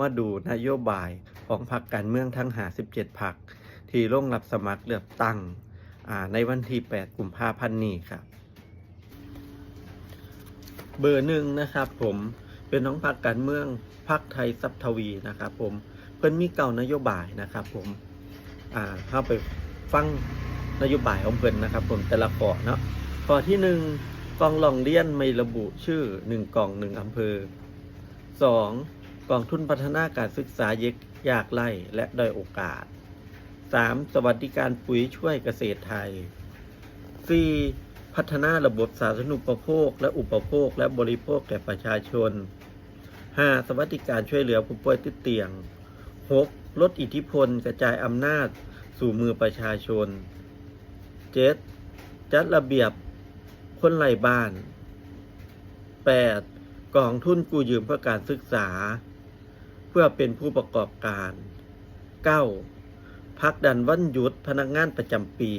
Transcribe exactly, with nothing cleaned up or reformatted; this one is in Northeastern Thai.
มาดูนโยบายของพรรคการเมืองทั้งห้าสิบเจ็ดพรรคที่ลงรับสมัครเลือกตั้ง อ่า ในวันที่แปดกุมภาพันธ์นี้ครับ เบอร์หนึ่งนะครับผม เป็นของพรรคการเมืองพรรคไทยทรัพย์ทวีนะครับผม เพิ่นมีเก้านโยบายนะครับผม อ่า เฮาไปฟังนโยบายของเพิ่นนะครับผม แต่ละข้อเนาะ ข้อที่หนึ่ง กล่องร้องเรียนไม่ระบุชื่อ หนึ่งกล่องหนึ่งอำเภอ สอง กองทุนพัฒนาการศึกษาเด็กยากไร้และด้อยโอกาส สาม สวัสดิการปุ๋ยช่วยเกษตรไทย สี่ พัฒนาระบบสาธารณูปโภคและอุปโภคและบริโภคแก่ประชาชน ห้า สวัสดิการช่วยเหลือผู้ป่วยติดเตียง หก ลดอิทธิพลกระจายอำนาจสู่มือประชาชน เจ็ด จัดระเบียบคนไร้บ้าน แปด กองทุนกู้ยืมเพื่อการศึกษา เพื่อเป็นผู้ประกอบการ เก้า ผลักดันวันหยุดพนักงานประจำปี